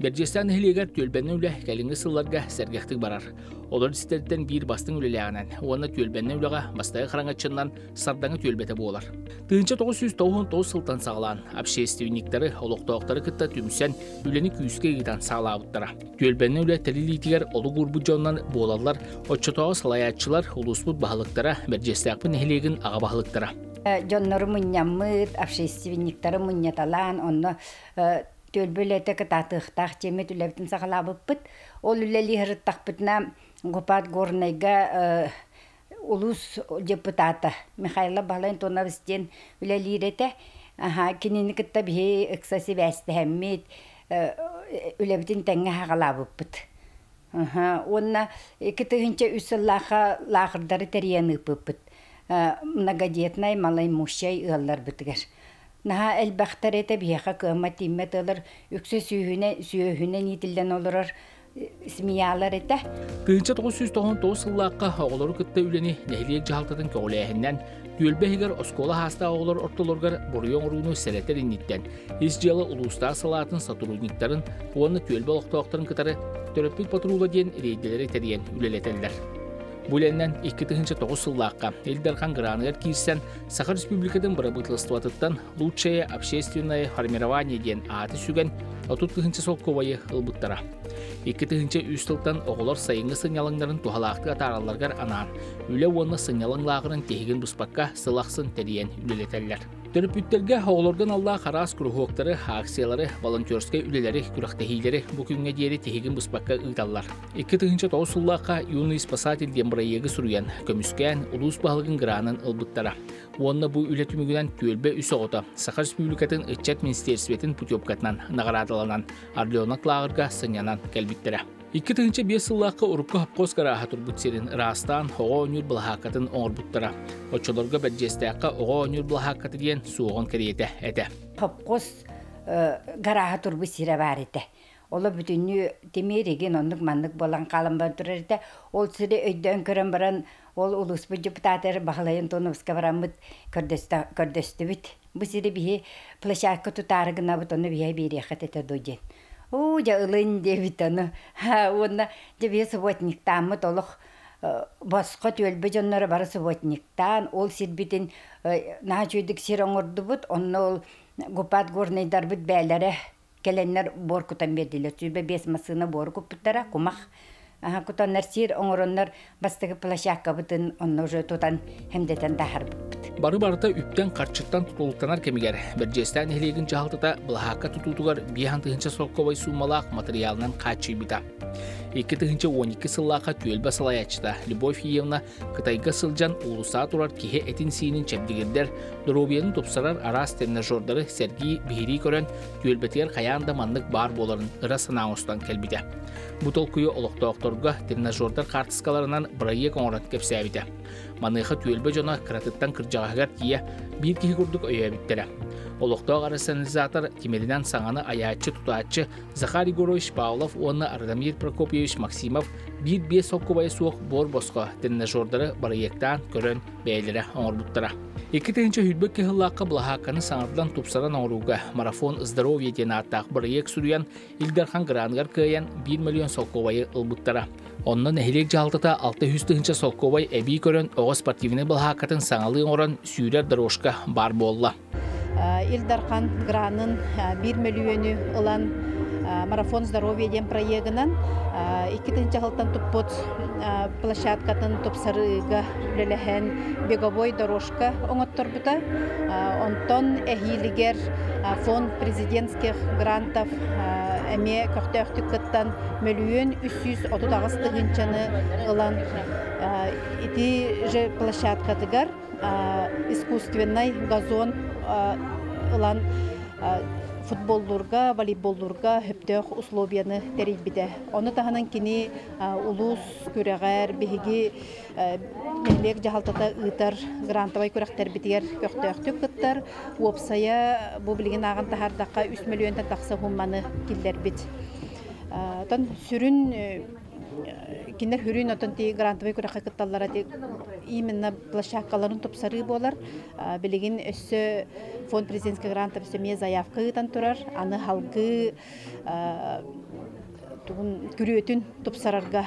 Бэрдьиэстээх нэһилиэгэр түөлбэннэн үлэ кэлиҥҥи сылларга сэргэхтик барар. Олор истэриттэн биир бастыҥ үлэлээҕинэн уонна түөлбэннэн үлэҕэ бастакы хараҥаччыннан Сардаҥа түөлбэтэ буолар. 1999 сылтан саҕалаан общественниктары, олохтоохтору кытта түмсэн үлэни күүскэ ыытан саҕалаабыттара. Түөлбэннэн үлэ тэриллиитигэр олук уурбут дьонунан буолаллар оччотооҕу салайааччылар, улууспут баһылыктара, Бэрдьиэстээхпит нэһилиэгин аҕа баһылыктара. Дьоннору мунньаммыт, общественниктары мунньаталаан, онно түөлбэ үлэтэ кытаатыахтаах дьиэммит үлэбитин саҕалаабыппыт. Ол үлэлии сырыттахпытына Гупат Горнайга улуус депутата Михайло Баһылай Антонович диэн үлэлиир этэ. Аха, кинини кытта биһи ыкса сибээстэһэммит, үлэбитин тэҥҥэ саҕалаабыппыт. Уонна 2003 сыллаахха лааҕырдары тэрийэн ыыппыппыт. Многодетнай, малоимущай ыалларбытыгар. Наһаа элбэхтэр этэ, биһиэхэ кыаммат тииммэт ыаллар үксэ сүүһүнэн, сүөһүнэн иитиллэн олорор семьялар этэ. 1999 сыллаахха оҕолору кытта үлэни нэһилиэк дьаһалтатын көҕүлээһининэн түөлбэ иһигэр оскуола саастаах оҕолор ортолоругар буруйу оҥорууну сэрэтэр инниттэн ис дьыала улуустаах салаатын сотрудниктарын уонна түөлбэ олохтоохторун кытары төрөппүт патрула диэн рейдэлэри тэрийэн үлэлэтэллэр. Бу үлэннэн 2009 сыллаахха Ил Дархан граныгар киирсэн Саха Республикатын бырабыыталыстыбатыттан «Лучшее общественное формирование» диэн ааты сүгэн 30 тыһыынча солкуобайы ылбыттара. 2003 сылтан оҕолор сайыҥҥы сынньалаҥнарын туһалаахтык атааралларыгар анаан үлэ уонна сынньалаҥ лааҕырын тиһигин быспакка сыл ахсын тэрийэн үлэлэтэллэр. Төрөппүттэргэ оҕолорго аналлаах араас куруһуоктары, акциялары, волонтерскай үлэлэри, күрэхтэһиилэри бу күҥҥэ диэри тиһигин быспакка ыыталлар. 2009 сыллаахха «Юный спасатель» диэн бырайыагы суруйан, көмүскээн, улуус баһылыгын гранын ылбыттара. Уонна бу үлэ түмүгүнэн түөлбэ үс оҕото Саха Республикатын ыччат министиэристибэтин путевкатынан наҕараадаланан, Орленок лааҕырга сынньанан кэлбиттэрэ. 2005 сыллаахха урукку хопкуос гарааһа турбут сирин ыраастаан оҕо оонньуур былаһааккатын оҥорбуттара. Оччолорго Бэрдьиэстээххэ оҕо оонньуур былаһаакката диэн суоҕун кэриэтэ этэ. Хопкуос гарааһа турбут сирэ баар этэ. Оло бүтүннүү тимир игин оннук-маннык буолан хаалан баран турар этэ. Ол сири өйдөөн көрөн баран, ол улууспут депутатар Баһылай Антоновска бараммыт көрдөстүбүт. Бу сири биһи площадка тутаары гынабыт, ону биһи биэриэххит этэ дуо диэн. Уу, дьэ ылын диэбит ону. Уонна дьэ биһи субботниктааммыт олох босхо түөлбэ дьонноро бары субботниктаан, ол сирбитин наһаа үчүгэйдик сир оҥордубут. Онно ол Гупат горнайдарбыт бээлэрэ Кэлэннэр буор кутан биэрдилэр. 25 массыына буору куппуттара, кумах кутаннар сиир оҥороннор бастакы площадкабытын онно уже тутан хэмдэтэн таһарбыппыт. Бары барыта үптэн-харчыттан тутулуктанар кэмигэр Бэрдьиэстээх нэһилиэгин дьаһалтата былаһаакка тутуутугар 5 тыһыынча солкуобай суумалаах матырыйаалынан хааччыйбыта. 2012 сыллаахха түөлбэ салайааччыта Любовь Иевна Кытайга сылдьан уулуссаҕа турар киһи этин-сиинин чэбдигирдэр, доруобуйаны тупсарар араас тренажердары сэргии, биһирии көрөн, түөлбэтигэр хайаан да маннык баар буоларын ыра санаа оҥостон кэлбитэ. Бу толкуйу олохтоохторго тренажердар хаартыскаларынан бырайыак оҥорон кэпсээбитэ. Маныаха түөлбэ дьоно кыратыттан кырдьаҕаһыгар тиийэ биир киһи курдук өйөөбүттэрэ. Олохтоох рационализатор тимиринэн саҥаны айааччы-тутааччы Захар Егорович Павлов уонна Радомир Прокопьевич Максимов биир-биэс солкуобайа суох буор-босхо тренажердары бырайыактаан көрөн бэйэлэрэ оҥорбуттара. 2022 сыллаахха былаһаакканы саҥардан тупсаран оҥорууга «Марафон здоровья» диэн ааттаах бырайыак суруйан Ил Дархан граныгар кыайан 1 миллион солкуобайы ылбыттара. Онно нэһилиэк дьаһалтата 600 тыһыынча солкуобай эбии көрөн оҕо спортивнай былаһааккатын саҥалыы оҥорон сүүрэр дорожка баар буолла. Ил Дархан гранын 1 мөлүйүөнү ылан Марафон здоровья диэн проегынан 2 сылтан туппут площадкатын тупсарыыга үлэлэһэн беговой дорожка оҥотторбута. Онтон эһиилигэр фонд президентских грантов эмиэ көхтөөхтүк кыттан мөлүйүөн 338 тыһыынчаны ылан ити же площадкатыгар искусственнай газон ылан футболлуурга, волейболлуурга сөптөөх условияны тэрийбитэ. Ону таһынан кини улуус күрэҕэр биһиги нэһилиэк дьаһалтата ыытар грантовай күрэхтэрбитигэр көхтөөхтүк кыттар. Уопсайа бу билигин ааҕан таһаардахха 3 мөлүйүөнтэн тахса сумманы киллэрбит. Оттон сүрүн Кинилэр хүрүн отон ти грантовый күрэххэ кытталлара именно площадкаларын тупсарыы буолар. Билигин өссө фонд президентских грантов эмиэ заявка ыытан турар. Аны халгыы тугун күрүөтүн тупсарарга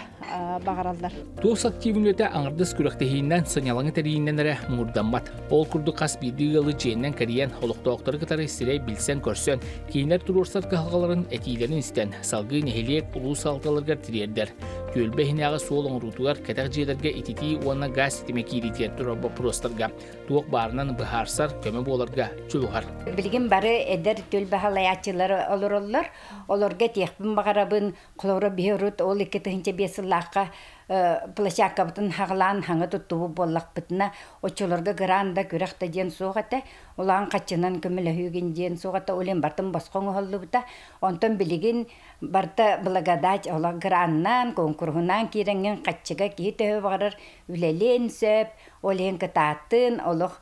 баҕараллар. Туос активын үлэтэ аҥардас күрэхтэһиинэн, сынньалаҥы тэрийиинэн эрэ муҥурдаммат. Ол курдук хас биирдии ыалы дьиэннэн кэрийэн, олохтоохтору кытары сирэй билсэн-көрсөн, кииннэр туруорсар кыһалҕаларын этиилэрин истэн, салгыы нэһилиэк улуус салалталарыгар тириэрдэр. Түөлбэ иһинээҕи суол оҥоруутугар кэтэх дьиэлэргэ ититии уонна газ ситимэ киириитигэр турар боппуруостарга туох баарынан быһаарсар, көмө буоларга дьулуһар. Билигин бары эдэр түөлбэ салайааччылара олороллор. Олорго этиэхпин баҕарабын, холобура биһи урут ол 2005 сыллаахха площадкабытын хаҕылаан хаҥа туттубут буоллахпытына, оччолорго грант да күрэх да диэн суох этэ. Улахан хаччынан көмөлөһүүгүн диэн суох этэ, ол иһин бартын босхо оҥоһуллубута. Онтон билигин барыта благодать олох граннаан, куонкуруһунаан киирэҥҥин хаччыга киһи төһө баҕарар үлэлиэн сөп, ол иһин кытааттын, олох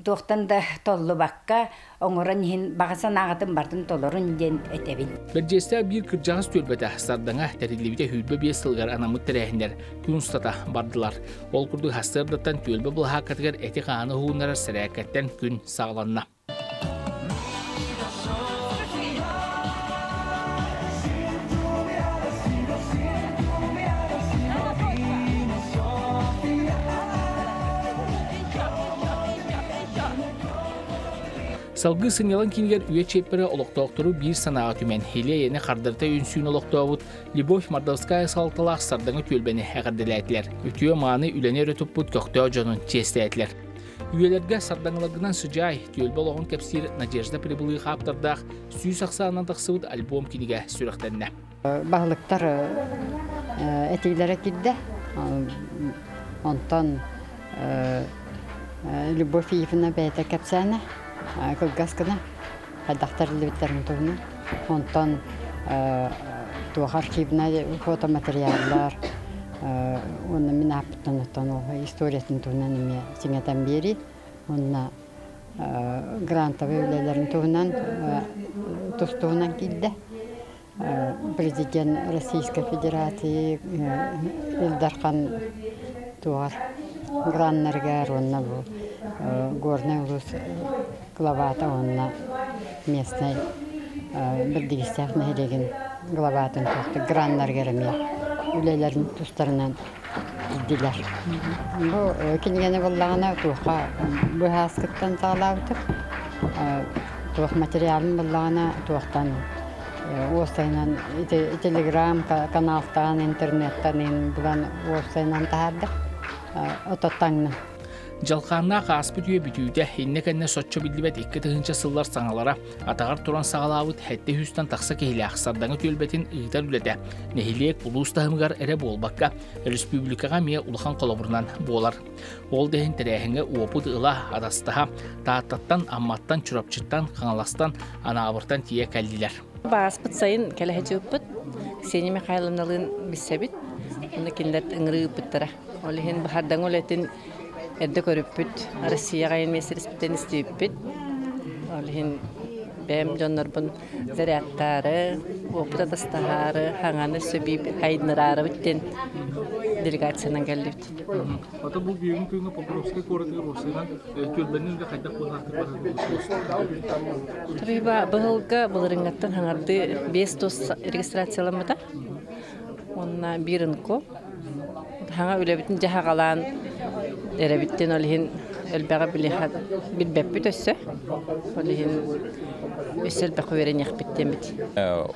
туохтан да толлубакка оҥорон иһин баҕа санааҕытын бартын толорун диэн этэбин. Бэрдьиэстээх биир кырдьаҕас түөлбэтэ Сардаҥа тэриллибитэ 25 сылыгар анаммыт тэрээһиннэр күн устата бардылар. Ол курдук сарсыардаттан түөлбэ былаһааккатыгар эти-хааны уһууннарар сэрээккэттэн күн саҕаланна. Салгыы сынньалаҥ киинигэр үйэ чиэппэрэ олохтоохтору биир санааҕа түмэн, Илия-Эйэни хардарыта үҥсүүн олохтообут Любовь Мордовская салалталаах Сардаҥа түөлбэни эҕэрдэлээтилэр. Үтүө-мааны үлэни өрө туппут көхтөөх дьонун чиэстээтилэр. Үйэлэргэ сардаҥаларгынан сыдьаай, түөлбэ олоҕун кэпсиир Надежда Прибылых ааптардаах 100 ахсаанынан тахсыбыт альбом-кинигэ сүрэхтэннэ. Баһылыктар этиилэрэ киирдэ. Онтон Любовь Ефимовна бэйэтэ кэпсээнэ кылгас гына хайдах тэриллибиттэрин туһунан. Онтон туох архивнай фотоматериаллар уонна мин ааппыттан оттон ол историятын туһунан эмиэ сиҥэтэн биэрии уонна грантовый үлэлэрин туһунан тус туһунан киирдэ. Президент Российской Федерации Ил Дархан туоҕар граннарыгар уонна бу Горнай улуус главата уонна местный Бэрдьигэстээх нэһилиэгин главатын граннарыгар эмиэ үлэлэрин тустарынан киирдилэр. Бу кинигэни буллаҕына туохха быһааскыттан саҕалаабытым. Туох материалын буллаҕына туохтан уопсайынан телеграм каналтан, интернеттан булан уопсайынан таһаардым. Ототтаҥна. Дьалхааннаах ааспыт үйэ бүтүүтэ, иннэ-кэннэ соччо биллибэт 2000 сыллар саҥалара атаҕар туран саҕалаабыт 700-тэн тахса киһилээх Сардаҥа түөлбэтин ыытар үлэтэ нэһилиэк улуус таһымыгар эрэ буолбакка, республикаҕа эмиэ улахан холобурунан буолар. Ол да иһин тэрээһиҥҥэ уопут ыла, атастаһа Тааттаттан, Амматтан, Чурапчыттан, Хаҥаластан, Анаабыртан тиийэ кэллилэр. Бааспыт сайын кэлэ сылдьыбыппыт. Ксения Михайловналыын билсэбит. Онно кинилэр ыҥырыы ыыппыттара. Ол иһин Сардаҥа үлэтин эрдэ көрүппүт. Россияҕа миэстэлэспиттэн истибиппит. Ол иһин бэйэм дьоннорбун зарядтаары, опыт атастаһаары, хаҥаны сөбүү хайыннараарыбыт диэн делегациянан кэллибит. Ото бу бүгүн күҥҥэ Покровскай куоратыгар уопсайынан түөлбэнин үлэ хайдах быһаахтык барар? Быһылга былырыҥҥаттан хаҥарды 5 ТОС регистрацияламмыта. Уонна биир НКО. Хаҥа үлэбитин дьаһаҕалаан эрэбиттен ол иһин элбэҕи билбэппит өссө. Ол иһин өссө элбэх үөрэниэхпит диэммит.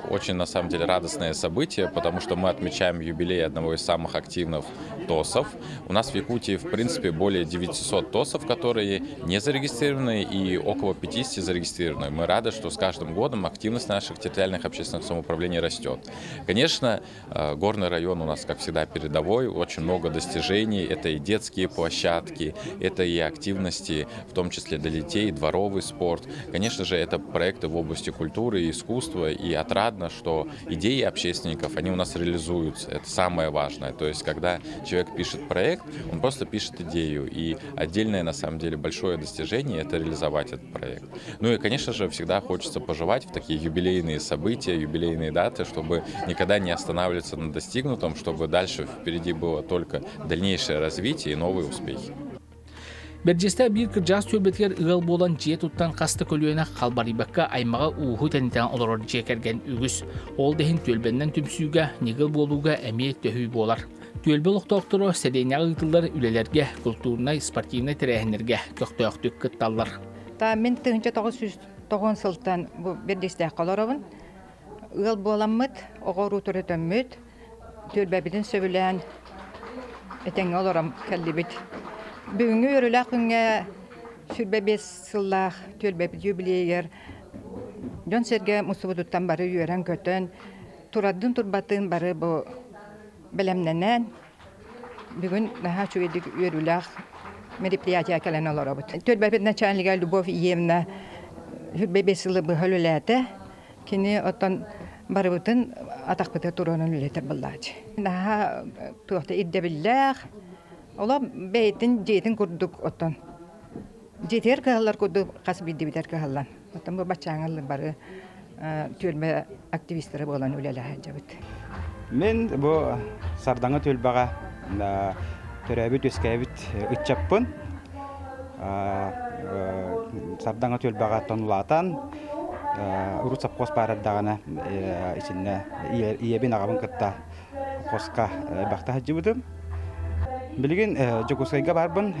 Очень, на самом деле, радостное событие, потому что мы отмечаем юбилей одного из самых активных ТОСов. У нас в Якутии, в принципе, более 900 ТОСов, которые не зарегистрированы, и около 50 зарегистрированы. Мы рады, что с каждым годом активность наших территориальных общественных самоуправлений растет. Конечно, Горный район у нас, как всегда, передовой, очень много достижений. Это и детские площадки, это и активности, в том числе для детей, дворовый спорт. Конечно же, это проекты в области культуры и искусства. И отрадно, что идеи общественников, они у нас реализуются. Это самое важное. То есть, когда человек пишет проект, он просто пишет идею. И отдельное, на самом деле, большое достижение – это реализовать этот проект. Ну и, конечно же, всегда хочется пожелать в такие юбилейные события, юбилейные даты, чтобы никогда не останавливаться на достигнутом, чтобы дальше впереди было только дальнейшее развитие и новые успехи. Бэрдьиэстээх биир кырдьаҕас түөлбэтигэр ыал буолан дьиэ туттан хас да көлүөнэ халбарыйбакка аймаҕы ууһу тэнитэн олорор дьиэ кэргэн үгүс. Ол да иһин түөлбэннэн түмсүүгэ, ньыгыл буолууга эмиэ төһүү буолар. Түөлбэ олохтоохторо сэлиэнньэҕэ ыытыллар үлэлэргэ, култуурунай, спортивнай тэрээһиннэргэ көхтөөхтүк кытталлар. Та мин 1990 сылтан бу Бэрдьиэстээххэ олоробун. Ыал буоламмыт, оҕо уруу төрөтөммүт, түөлбэбитин сөбүлээн этэҥҥэ олорон кэллибит. Бүгүҥҥү үөрүүлээх күҥҥэ 25 сыллаах түөлбэбит юбилейыгар дьон-сэргэ мустубутуттан бары үөрэн-көтөн, турардын турбатын бары бу бэлэмнэнэн, бүгүн наһаа үчүгэйдик үөрүүлээх мероприятие кэлэн олоробут. Түөлбэбит начальнига Любовь Иевна 25 сылы быһа үлэлээтэ. Кини оттон барыбытын атахпытыгар туруоран үлэтэр буоллааччы. Наһаа туохта ирдэбиллээх, олох бэйэтин дьиэтин курдук оттон дьиэтигэр кыһаллар курдук хас биирдибитэр кыһаллан. Оттон бу баччааҥы бары түөлбэ активистара буолан үлэлэһэ сылдьабыт. Мин бу Сардаҥа түөлбэҕэ төрөөбүт үөскээбит ыччаппын. Сардаҥа түөлбэҕэ тонулаатан урут сопхуос баар эрдэҕинэ итиннэ ийэбин аҕабын кытта хоско элбэхтэ сылдьыбытым. Билигин Дьокуускайга баарбын,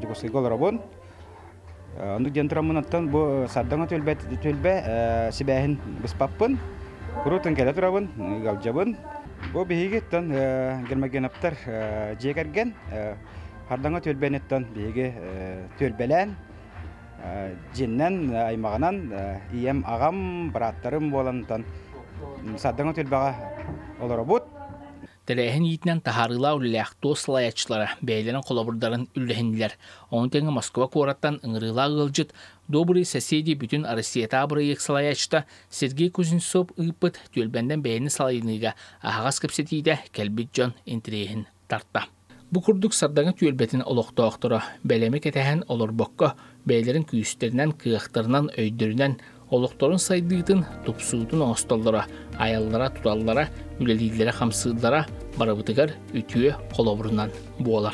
Дьокуускайга олоробун. Оннук диэн тураммын оттон бу Сардаҥа түөлбэ түөлбэ сибээһин быспаппын. Куруутун кэлэ турабын, ыалдьабын. Бу биһигиттэн Гермогеновтар дьиэ кэргэн Хардаҥа түөлбэниттэн биһиги түөлбэлээн дьиэннэн, аймаҕынан ийэм, аҕам, бырааттарым буолан Сардаҥа түөлбэҕэ олоробут. Тэрээһин иитинэн таһаарыылаах үлэлээх туос салайааччылара бэйэлэрин холобурдарын үллэһиннилэр. Ону тэҥэ Москва куораттан ыҥырыылаах ыалдьыт Добрые соседи бүтүн Россиятааҕы бырайыак салайааччыта Сергей Кузнецов ыыппыт түөлбэннэн бэйэни салайыныыга аһаҕас кэпсэтиитэ кэлбит дьон интэриэһин тарта. Бу курдук Сардаҥа түөлбэтин олохтоохторо бэлэми кэтэһэн олорбокко, бэйэлэрин күүстэринэн, кыахтарынан, өйдөрүнэн олохторун сайдыытын, тупсуутун оҥостоллоро, айаллара-туталлара, үлэлииллэрэ-хамсыыллара барыбытыгар үтүө холобурунан буолар.